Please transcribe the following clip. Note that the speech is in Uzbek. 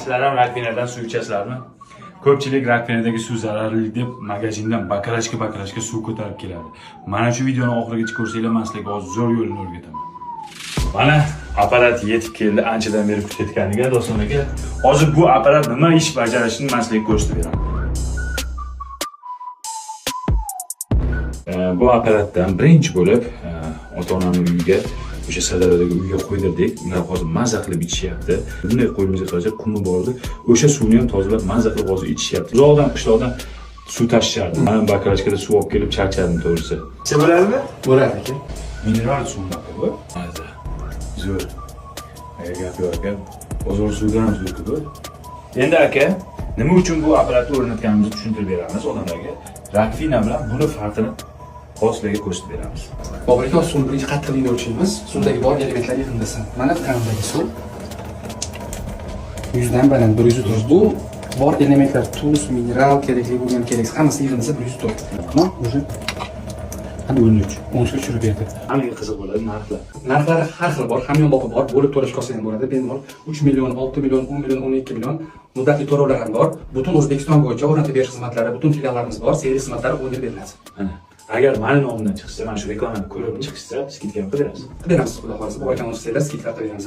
Sizlar ham rakvinadan suv ichasizlarmi? Ko'pchilik rakvinadagi suv zararli deb magazindan баклажка баклажка suv ko'tarib keladi. Mana shu videoni oxirigacha ko'rsanglar, men sizlarga hozir zo'r yo'lini o'rgataman. Mana apparat yetib keldi, anchadan beri kutayotganiga, do'stlar aka. Hozir bu apparat nima ish bajarishini men sizlarga ko'rsatib beraman. Bu apparatdan birinchi bo'lib ota-onamning uyiga, o'sha Sirdaryodagi uyga qo'ydirdik. Ular hozir maza qilib ichishyapti. Bunday qo'limizga qarasak, qumi bor edi. O'sha suvni ham tozalab, maza qilib hozir ichishyapti. Uzoqdan, qishloqdan suv tashishardi. Men баклажка da suv olib kelib charchadim, to'g'risi. Ichsa bo'ladimi? Bo'ladi, aka. Mineral suv unaqa bu. Maza. Zo'r. Aka, gap yo'q, aka. Bozor suvidan ham zo'r bu. Endi, aka, nima uchun bu apparatni o'rnatganimizni tushuntirib beramiz odamlarga. Rakvina bilan buni farqini hozir sizlarga ko'rsatib beramiz. Bobur aka, suvni birinchi qattiqligini o'lchaymiz. Suvdagi bor elementlar yig'indisi. Mana krandagi suv. 100 dan baland, 104. Bu bor elementlar, tuz, mineral, kerakli bo'lgan, keraksiz, hammasi yig'indisi 104. Mana уже 13. 13 ga tushirib berdi. Hammaga qiziq bo'ladi narxlar. Narxlari har xil bor, hamyonbopi bor, bo'lib to'lashga olsa ham bo'ladi. Bemalol 3 million, 6 million, 10 million, 12 million muddatli to'lovlar ham bor. Butun O'zbekiston bo'yicha o'rnatib berish xizmatlari, butun filiallarimiz bor, servis xizmatlari 10 yil beriladi. Mana. Agar mani nomimdan chiqsa, mana shu reklamani ko'rib chiqishsa, скидка ham qilib berasiz. Qilib beramiz, xudo xohlasa. Bu akam olsanglar, скидка qilib beramiz.